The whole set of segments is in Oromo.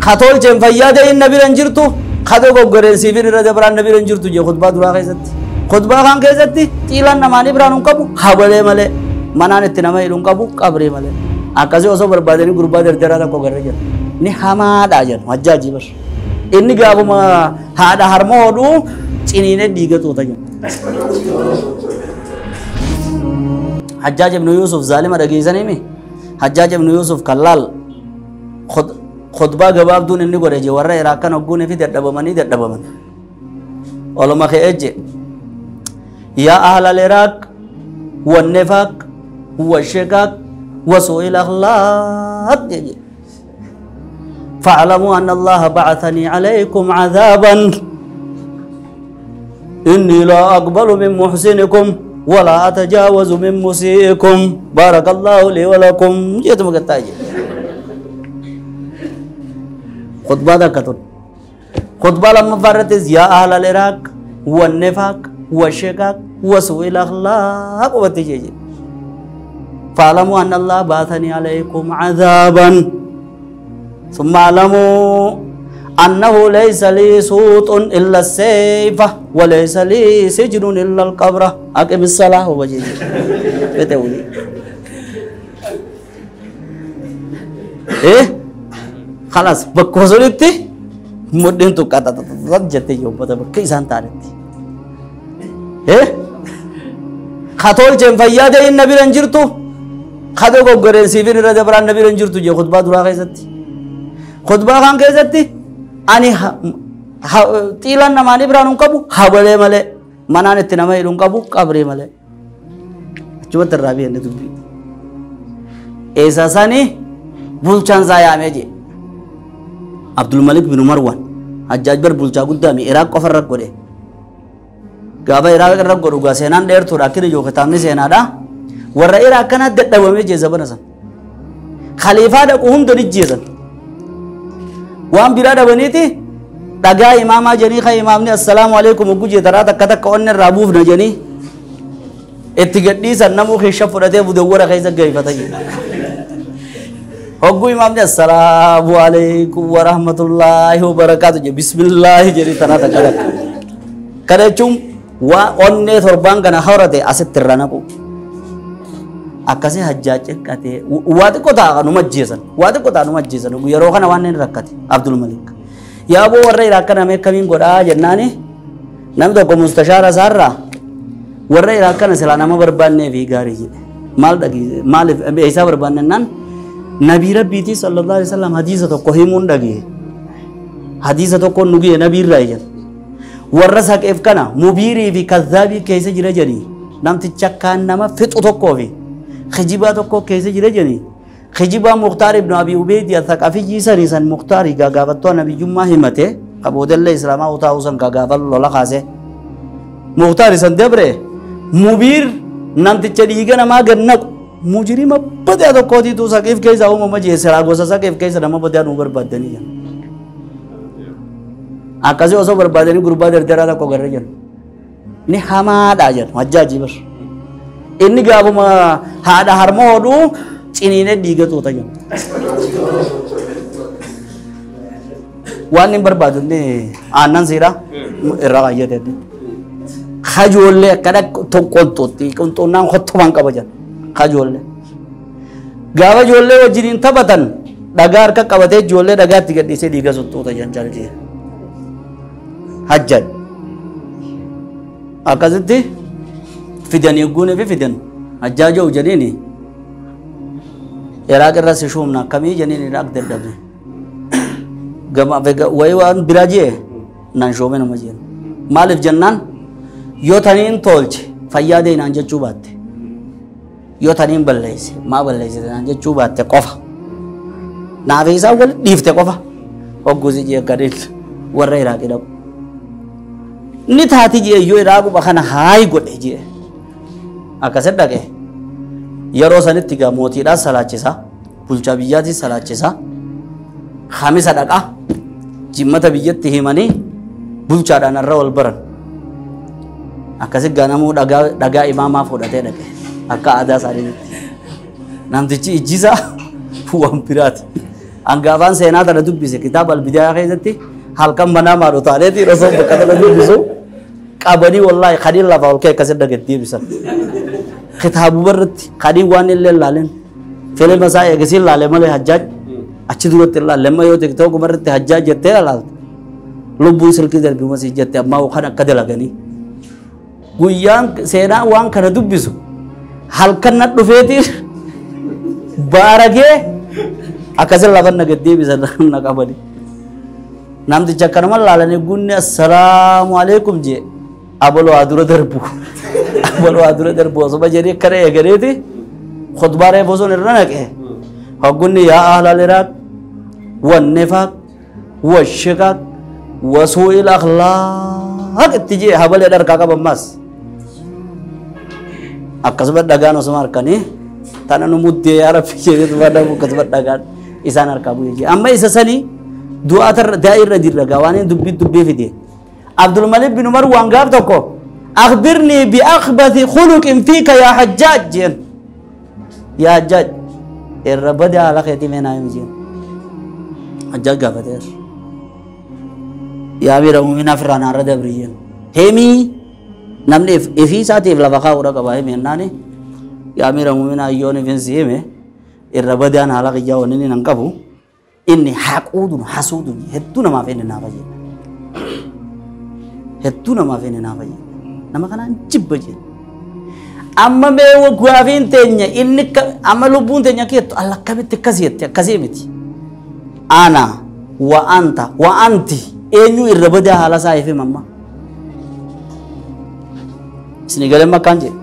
Katolcheen fayyaa ta'in na bira hin jirtu kadoo goggoreen siifin irra dabraan na bira hin jirtu jee khutbaa duraa keessatti. Khutbaa kan keessatti xiilaan namaanii biraan hin qabu habalee malee manaan itti nama hidhu hin qabu qabrii malee. Akkasii osoo barbaadanii gurbaa dardaraa tokko garra jira. Ni hamaadha jedhu hajjaajii bar. Inni gaafuma haadha harma hodhuu ciniinee dhiiga tuuta jedhu. Hajjaaj ibnu Yuusuf zaalima dhageessaniimi. Hajjaaj ibnu Yuusuf kallaal khutbaa gabaabduun inni godhe je warra Iraaq kan hogguunii fi dadhabamanii dadhabaman. Oluma ka'ee je yaa ahlal Iraaq wannifaaq washiqaaq وسوء الأخلاق فاعلموا أن الله بعثني عليكم عذابا إني لا أقبل من محسنكم ولا أتجاوز من مسيئكم بارك الله لي ولكم. جئت مقتاج خطبة ذكرت خطبة لما فرتز يا أهل العراق والنفاق والشقاق وسوء الأخلاق وتجيج فاعلموا أن الله بعثني عليكم عذابا ثم اعلموا أنه ليس لي صوت إلا السيف وليس لي سجن إلا القبر. أقم الصلاة وبجيج بتولي إيه خلاص بكوزولتي مدين تو كاتا جتي يوم بتا بكيسان تارتي إيه خاطول جن فيا ده النبي رنجرتو خدو goggoreen siifin irra dabraan na bira hin jirtu jee khutbaa duraa keessatti. Khutbaa kan keessatti ani xiilaan namaanii biraan hin qabu habalee malee manaan itti nama hidhu hin qabu qabrii malee. Achumatti irraa biyya inni dubbii. Eessa sani bulchaan isaa yaamee jee. Abdulmalik bin Marwan Hajjaaj bar bulchaa guddaa mi Iraaq qofa irra godhe. Gaafa Iraaq irra godhu gaa seenaan dheertuudha akkina yoo kitaabni seenaadha. Warra Iraaq kana dadhabamee jee zabana san. Khaliifaa dhaqu hunda ni jeesan. Waan biraa dhabaniiti dhagaa imaamaa jedhanii kan imaamni assalaamu alaikum hogguu jee taraa takka takka onni irraa buufna jedhanii itti gadhiisan namuu keessa fudhatee budawwara keessa geeffata jedhe. Hogguu imaamni assalaamu alaikum wa rahmatullaahi wa barakaatu jedhe bismillaahi jedhii taraa takka takka. Kana jechuun waa onnee torbaan kana horate asitti irra naqu. Akkasii hajjaa ciqqatee waa xiqqoo ta'a numa ajjeesan waa xiqqoo ta'a numa ajjeesan yeroo kana waan inni rakkate Abdul Malik. Yaa boo warra Iraaq kana mee akkamiin godhaa jennaani namni tokko mustashaara isaarraa warra Iraaq kana silaa nama barbaannee fi gaarii jedhe maal dhagee maaliif eessaa barbaanne naan nabii rabbiitii sallallahu alaihi wasallam hadiisa tokko himuun dhagee hadiisa tokko nu gee nabii irraa jedhe warra saqeef kana mubiirii fi kazzaabii keessa jira jedhii namticha kaan nama fixu tokkoo fi خجيبا tokko keessa jira jedhanii خجيبا مختار ابن أبي عبيد الثقفي سني سن مختار غاغافتو نبيجما همته قبودل اسلاما وتاوسن غاغافل لولا خاصه مختار سن دبره مبير namticha dhiiga namaa gad naqu mujrima badaa tokkootiitu saqiif keessa uumama jee silaa gosa saqiif keessa nama badaa nuu barbaaddanii jedhan. Akkasii osoo barbaadanii gurbaa dardaraa tokko garra jedhu. Ni hamaadha jedhu hajjaajii bar. Inni gaafuma haadha harma hodhuu ciniinee dhiiga tuuta jedhu. Waan hin barbaadu inni aannan siidha irraa kaayyate. Kajoollee akkana qonxootti qonxoonnaan kottumaan qaba jedhu kajoollee. Gaafa ijoollee wajjiniin taphatan dhagaa harka qabatee ijoollee dhagaatti gadhiisee dhiiga suttuuta jedhan jaalchee. Hajjaj. Akkasitti fidanii guunee fi fidan hajjaajoo jedhiini Iraaq irra si shuumna akkamii jedhiin Iraaq dadhabne. Gama wayii waan biraa jee naan shoome nama jeen. Maaliif jennaan yoo taniin tolche fayyaa deynaan jechuu baatte. Yoo taniin balleesse maa balleesse naan jechuu baatte qofa. Naaf isaa wal dhiifte qofa. Hoggusi jee gadheen warra Iraaqii dhaqu. Ni taati jee yoo Iraaquma kana haayi godhe jee. Akkasit dhaqe yeroo sanitti gaa mootiidhaas salaachisa bulchaa biyyaatis salaachisa hamisa dhaqa jimmata biyyatti himanii bulchaadhaan irra wal baran. Akkasit gaa namuu dhagaa imaamaa fudhatee dhaqe akka aadaa isaaniitti. Namtichi ijjisaa waan biraati. Angaafaan seenaa tana dubbise kitaaba albidaaya keessatti halkan manaa maadhu taaneeti osoo bakka tana dubbisu qabanii wallaahi kadiin lafaa ol ka'e akkasin dhageettii deebisan. Kitaabuma irratti kadiin waan illee laaleen filma isaa eegasiin laale malee Hajjaaj achi duratti ilaalle amma yoo tiktookuma irratti Hajjaaj jettee ilaalte lubbuun silkii darbuma sii jette ammaa kan akka dalaganii. Guyyaan seenaa waan kana dubbisu halkan na dhufeetiin baaragee akkasin lafa na gad deebisan na qabani. Namticha akkanuma laalanii gunni assalaamu alaikum jee abaloo haa dura darbu. Abaloo haa dura darbu osuma jedhee akkana eegaleeti khutbaa reefu sun irra naqe. Hoggunni yaa ahlal Iraaq wannifaaq washiqaaq wasuu'il akhlaaq itti jee habalee dharkaa qaban maas. Akkasuma dhagaan osuma harkanii tana nu muddee yaa Rabbi jedhee dhabu akkasuma dhagaan isaan harkaa bu'ee jee. Amma isa sanii du'aa tarra daa'irra dirra gaa waan dubbii dubbii fide. Abdul Malik bin Umar waan gaaf tokko akhbirnii bi akhbathi khuluqin fiika yaa Hajjaaj jeen. Yaa Hajjaaj irra bade haala keetii mee naa himi jeen. Hajjaaj gaafateera. Yaa amiira mu'minaa firraa naarra dabri jeen. Himii namni ifii isaatiif lafa kaa'uudha qaba himi jennaani. Yaa amiira mu'minaa yoon ifin si hime irra badaan haala kiyyaa wanni inni nan qabu inni haquudun hasuudun hedduu namaaf inni naafa jedhe. Hedduu namaaf inni naafa jedhe. Nama kanaan jibba jedhe. Amma mee gaafiin teenya inni amma lubbuun teenya keettu alla akkamitti akkasii jette akkasii miti. Ana wa anta wa anti eenyu irra badaa haala isaa ifi mamma. Isin galee makkaan jedhe.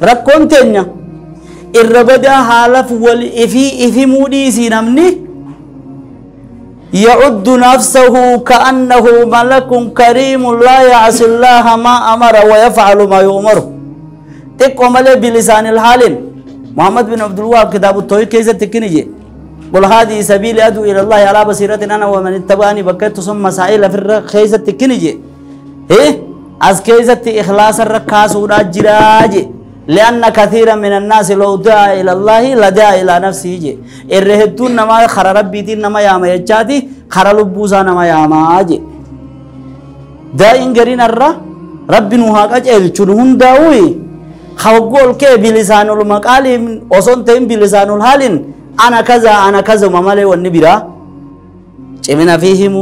Rakkoon teenya irra badaa haalaaf wal ifii ifi muudhii namni يعد نفسه كأنه ملك كريم لا يعصي الله ما أمر ويفعل ما يؤمر. تقوم له بلسان الحال. محمد بن عبد الوهاب كتاب التوحيد كيف تكنيجي قل هذه سبيلي أدعو إلى الله على بصيرة أنا ومن اتبعني بكيت ثم مسائل في كيف تكنيجي إيه أز كيف إخلاص الركاس وراجراج لأن كثيرا من الناس لو دعا إلى الله لدعا إلى نفسه جي الرهدون نما خر ربي دين نما يا ما يجاتي خر لبوسا نما يا ما جي دائن قرين الرا ربي نوها قجل شنهن داوي خوقول كي بلسان المقال وصنتين بلسان الحال أنا كذا أنا كذا ومالي والنبرا جمنا فيهم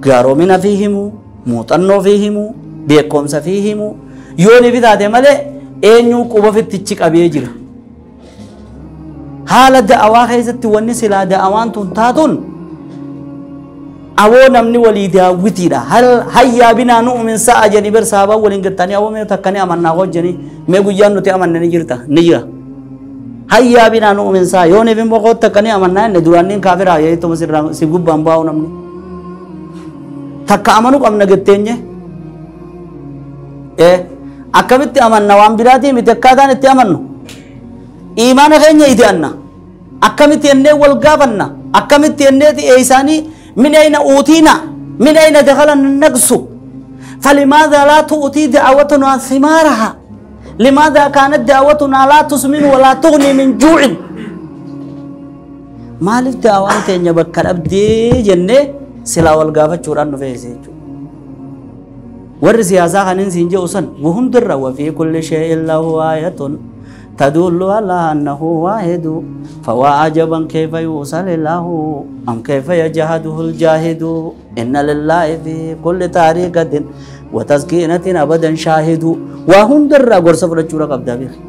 قارومنا فيهم موطنو فيهم بيقومس فيهم يوني بذات مالي eenyu quba fittichi qabee jira. Haala da'awaa keessatti wanni silaa da'awaan tun taatuun awoo namni walii daawwitiidha. Hayyaa binaa nu'umin sa'a jedhanii bar sahabaa waliin gattanii awoo mee takkanii amannaa hojjanii mee guyyaan nuti amanne ni jirta ni jira. Hayyaa binaa nu'umin sa'a yoo neef immoo koo takkanii amannaa inni duraanniin kaafiraa yeetuma sirraa si gubbaan baa'u namni. Takka amanuu qabna gatteenye. Akkamitti amanna waan biraatii miti akkaataan itti amannu iimaana keenya iti anna akkamitti ennee wal gaafanna akkamitti enneeti eeysaanii min ayna uutiina min ayna dakhala naqsu falimaadha laa tu'tii da'watunaa thimaaraha limaadha kaanat da'watunaa laa tusminu walaa tughni min juu'in maaliif da'waan teenya bakka dhabdee jennee silaa wal gaafachuudhaan nu feese jechuudha. Warri siyaasaa kanin siin jedhu san wahundirra wafii kulli shay'in lahu aayatun tadullu ala annahu waahidu fawaa ajaban kayfa yusali lahu am kayfa yajhaduhu aljahidu inna lillahi fi kulli tariqatin wa taskinatin abadan shahidu waa hundirra gorsa fudhachuudha qabdaa beekhi.